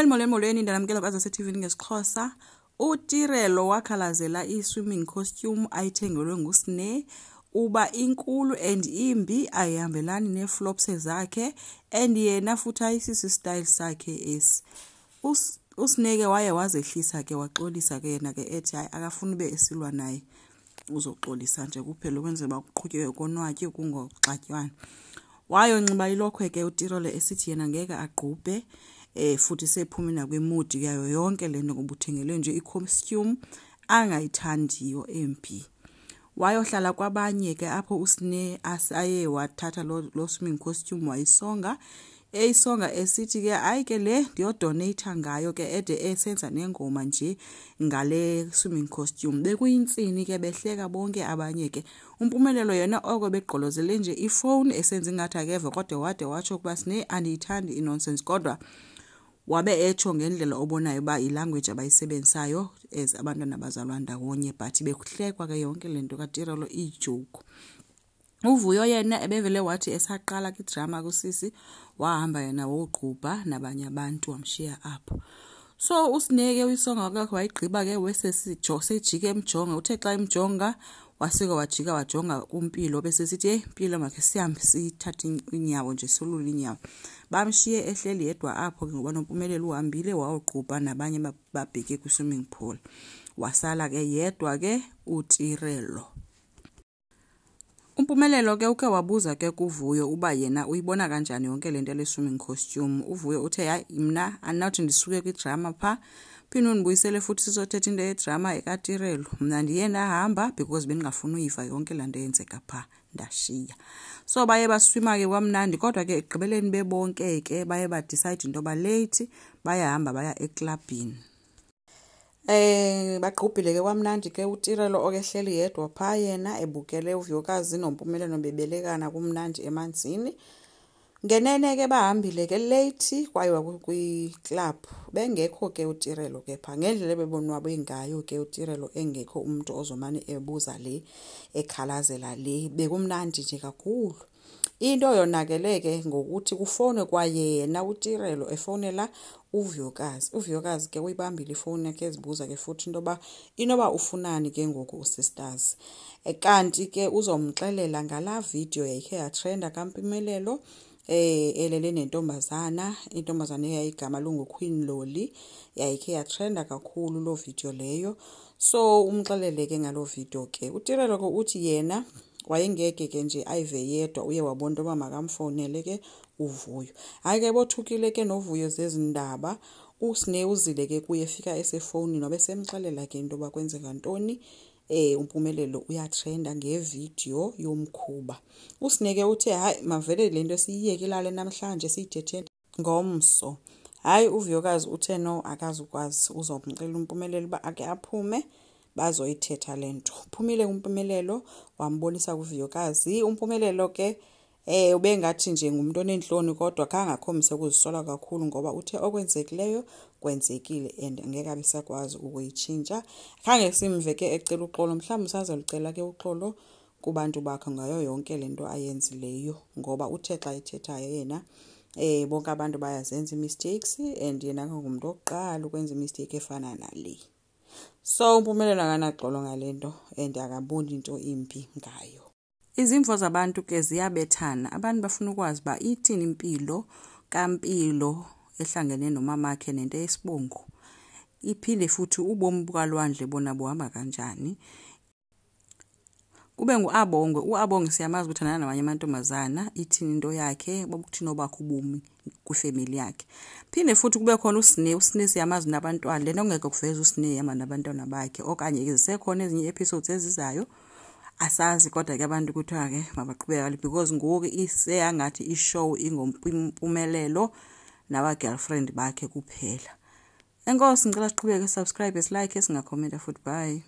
Molweni, molweni, molweni, ndiyanamkela kwaZase-TV ngesiXhosa. UTirelo wakhalazela i-swimming costume ayithengelwe nguSne uba inkulu and imbi, ayihambelani nee-flops zakhe and yena futhi ayisiso style sakhe esi. USne ke waye wazehlisa ke, waxolisa ke yena ke, ethi hayi, akafuni ube esilwa naye, uzoxolisa nje kuphela ukwenzela uba kuqhutywe konwatywe kungoxatywani. Wayonxiba ilokhwe ke uTirelo esithi yena ngeke agqubhe, futhi sephume nakwi-mood yayo yonke le nto ngoba uthengelwe nje i-costume angayithandiyo embi. Wayohlala kwabanye ke apho uSne aye wathatha lo swimming costume wayisonga, eyisonga esithi ke hayi ke le ndiyodoneyitha ngayo ke, ede esenza nengoma nje ngale swimming costume. Bekuyintsini ke, behleka bonke abanye ke. UMpumelelo yena oko begqolozele nje ifowuni esenza ingathi akeva, kodwa wade watsho ukuba Sne, andiyithandi i-nonsense, kodwa wabe etsho ngendlela obonayo uba yi-language abayisebenzisayo as abantwana abazalwa ndawonye, but bekuhlekwa ke yonke le nto kaTirelo, iyijoke. UVuyo yena ebevele wathi esaqala kwidrama kusisi, wahamba yena woqubha nabanye abantu, wamshiya apho. So uSne ke uyisonga kwakhe wayigqiba ke, sejike emjonga. Uthe xa emjonga wasuka wajika wajonga kuMpilo, besesithi heyi Mpilo, makhe sihambe sithathe iinyawo nje, solule iinyawo. Bamshiye ehleli yedwa apho ke ngoba noMpumelelo uhambile wayoqubha nabanye babheke kwi-swimming pool. Wasala ke yedwa ke uTirelo. UMpumelelo ke uke wabuza ke kuVuyo uba yena uyibona kanjani yonke le nto yale swimming costume. UVuyo uthe hayi, mna andinawuthi ndisuke kwidrama phaa phinde undibuyisele futhi sizothetha into yedrama ekaTirelo. Mna ndiye ndahamba because bendingafuni uyiva yonke laa nto eyenzeka phaa, ndashiya. So baye baswima ke kwamnandi, kodwa ke ekugqibeleni bebonke ke baye badicide into yoba late bayahamba baya eklabhini. Bagqubhile ke kwamnandi ke, uTirelo okehleli yedwa phaa yena ebukele uVuyokazi noMpumelelo bebelekana kumnandi emanzini. Ngenene ke bahambile ke late kwayiwa kwi-club, bengekho ke uTirelo ke phaa. Ngendlela ebebonwabe ngayo ke uTirelo engekho umntu ozomane ebuza le ekhalazela le, bekumnandi nje kakhulu. Into yonakele ke ngokuthi kufowunwe kwayena uTirelo efowunela uVuyokazi. UVuyokazi ke uyibambile ifowuni yakhe ezibuza ke futhi into yoba inoba ufunani ke ngoku usisters. Kanti ke uzomxelela ngalaa video yayikhe yatrenda kaMpumelelo elele nentombazana, intombazana eyayigama lunguQueen Lolly, yayikhe yatrenda kakhulu loo video leyo. So umxelele ke ngaloo video ke. UTirelo ke uthi yena wayengeke ke nje ayive yedwa, uye wabona into yoba makamfowunele ke uVuyo. Hayi ke bothukile ke noVuyo zezi ndaba. USne uzile ke kuye efika esefowunini, wabe semxelela ke into yoba kwenzeka ntoni, uMpumelelo uyatrenda ngevidiyo yomkhuba. USne ke uthe hayi, mavele le nto siyiyeke ilale namhlanje, siyithethe ngomso. Hayi, uVuyokazi uthe no, akazukwazi, uzomcela uMpumelelo uba ake aphume bazoyithetha le nto. Uphumile uMpumelelo wambonisa kuVuyokazi. UMpumelelo ke ubengathi nje ngumntu oneentloni, kodwa khange akhombise ukuzisola kakhulu ngoba uthe okwenzekileyo kwenzekile and angeke abe esakwazi ukuyitshintsha. Khange simve ke ecela uxolo, mhlawumbi usazolicela ke uxolo kubantu bakhe ngayo yonke le nto ayenzileyo, ngoba uthe xa ethethayo yena bonke abantu bayazenza ii-mistakes and yena ngumntu wokuqala ukwenza imistake efana nale. So uMpumelelo akanaxolo ngale nto and akaboni into imbi ngayo. Izimvo zabantu ke ziyabethana. Abantu bafuna ukwazi uba ithini impilo kaMpilo ehlangene nomamakhe nento yesibongo. Iphinde futhi ubomi bukaLwandle bona buhamba kanjani. Kube nguAbongwe, uAbongwe siyamazi ukuthi uthandana namanye amantombazana, ithini into yakhe, buthini obakhe ubomi kwifemeli yakhe. Phinde futhi kube khona uSne, uSne siyamazi unabantwana, le nto kungekho kuveza uSne ehamba nabantwana bakhe okanye ke zisekhona ezinye ii-episodes ezizayo, asazi, kodwa ke abantu kuthiwa ke mabaqhubeke because ngoku iseyangathi ishow ingoMpumelelo naba-girlfriend bakhe kuphela. Enkosi, ngicela siqhubeke, subscribe, silike, singakhomenta futhi. Bye.